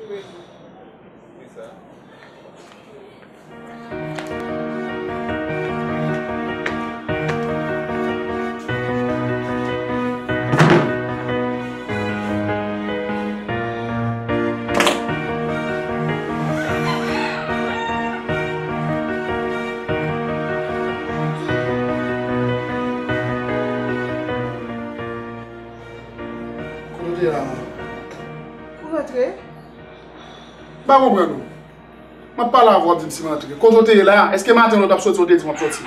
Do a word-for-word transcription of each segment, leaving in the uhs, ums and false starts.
Ki sa? Kote w te ye la, man? Ou rantre? M pa konprann ou. M ap pale avè w, w ap di m si m rantre. Kote w te ye la? Èske maten lè w t ap soti, w te di m w ap soti?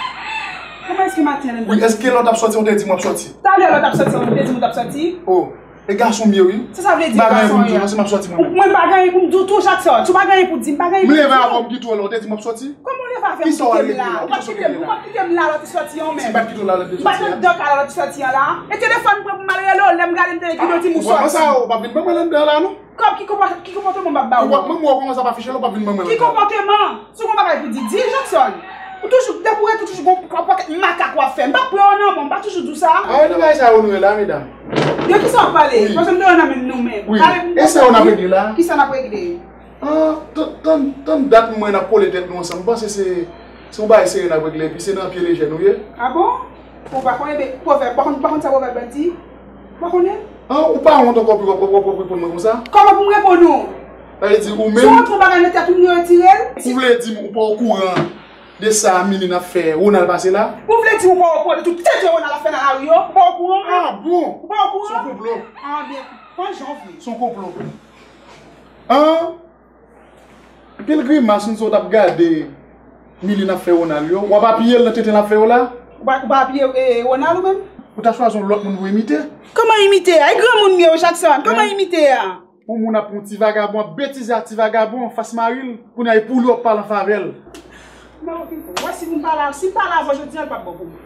Kòman èske maten lè m t ap soti? Wi, èske lè w t ap soti, w te di m w ap soti? Talè lè w t ap soti, w te di m w t ap soti? Oh, e gason m ye, wi. Sa sa vle di, gason w ye? M pa gen anyen pou m di w, non, si m ap soti mwen menm. Mwen pa gen anyen pou m di w tou, Jackson. Si w pa gen anyen pou di m, m pa gen anyen pou di w. M leve avan m kite w la, w te di m w ap soti? Kòman w leve avè m, kite m la? Ou pa t kite m, ou pa t kite m la lè w te soti an menm. Si m pa t kite w la lè w te soti a? M pa t anndan kay la lè w te soti an la. E telefòn m pran pou m al rele w, lè m gade m te gen ki w di m ou soti. Ou wè sa, ou pa vin ban mwen anndan la, non. Kòb ki konpò-, ki konpòteman m ap ba ou? Konpòteman, ou kòmanse ap afiche la, ou pa vin ban mwen anndan la. Ki konpòteman? Si w gon bagay pou di, di, Jackson. Ou toujou, depi w rete, ou toujou gon, gon pakèt makak w ap fè. M pa pran w nan men w, m pa toujou di w sa. A, e nan bagay sa yo nou ye la, medam. De kisa w ap pale? Wi. Paske m te nan men nou menm. Wi. Pale pou m. E sa yo n ap regle la? Kisa n ap regle? Ah, tann, tann, tann dat mwen n ap kole tèt nou ansanm. M panse se, se yon bagay serye n ap regle, epi se nan pye lejè nou ye. Ah bon? Ou pa konnen de pwovèb, ou pa konn, ou pa konn sa pwovèb la di? Ou pa konnen? Ah, ou pa wont ankò pou w ap, w ap, w ap reponn mwen konsa? Kòman pou m reponn ou? Sa vle di ou menm. Si w rantre yon bagay nan tèt ou, m retire l. Ou vle di m ou pa okouran de sa Miline ap fè Ronald pase la? Ou vle di m ou pa okouran de tout tenten Ronald ap fè nan lari yo? Ou pa okouran? Ah bon? Ou pa okouran? Se yon konplo. Ah byen, pran jan w vle. Se yon konplo. Ah? Anpil grimas, m di w t ap gade Miline ap fè Ronald yo. W ap apiye l nan tenten l ap fè yo la? Ou pa, ou pa apiye, e, Ronald ou menm? Ou ta chwazi yon lòt moun pou imite? Kòman imite a? E granmoun m ye wi, Jackson. Kòman imite a? Yon moun ap yon ti vagabon, ap betize ak ti vagabon, anfas mari l, kounye a e pou li w ap pale an favè l. Mwen, w wè si m pale, si m pale avè w jodi a, l p ap bon pou mwen.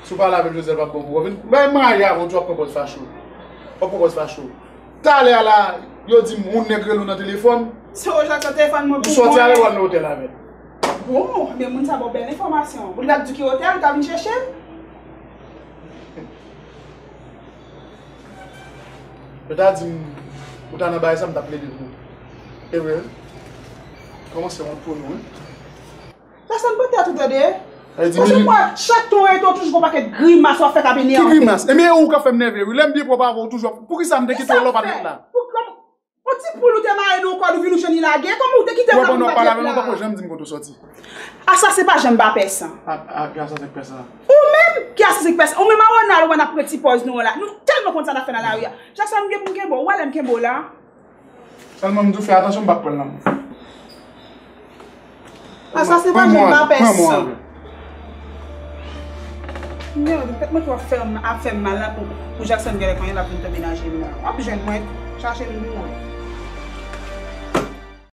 Si w pale avè m jodi a, l p ap bon pou ou. Vin, bay m maye avè w, w ap pran pòz fache w. W ap pran pòz fache w. Talè a la, yo di m yon nèg rele w nan telefòn. Se ou Jackson telefòn mwen pou mwen. Ou sòti avè l, w al nan otèl avè l. Bon, men moun sa ba w bèl enfòmasyon. Ou t ap di ki otèl, ou ta vin chèche l? Yo ta di m, ou ta nan bagay sa, m t ap plede pou ou. E vre, wi. Kòmanse wont pou nou, wi. Jackson, pote a tou tande. Sa vle di Paske Miline mwen, chak tan w rete, w toujou gon pakèt grimas w ap fè k ap enève. Ki grimas? Ebyen, e ou k ap fè m nève, wi. Lè m byen pwòp avè w, ou toujou ap, poukisa m te kite w la w pa t ret la? Pou, kòm, yon ti poul ou te mare nan yon kòd, ou vin ou jwenn li lage, kòman ou te kite l la w pa t ret la? Ou pa janm di m kote w sòti. Asase pa janm ba pè san. A, a, ki asase k pè san? Ou menm ki asase k pè san. Ou menm a Ronald, ou wè n ap pran ti pòz nou an la. Nou tèlman konn sa n ap fè nan lari a. Jackson, m gen pou m kenbe w. Ou wè lè m kenbe w la? Sèlman m di w fè atansyon, m p ap pran l nan men w. Asase pa janm ba pè san. Mèd, tèt mwen twò fè m, ap fè m mal la pou, pou Jackson genlè konnen l ap vin tonbe nan je m nan. W ap jwenn mwen, chache m pou mwen.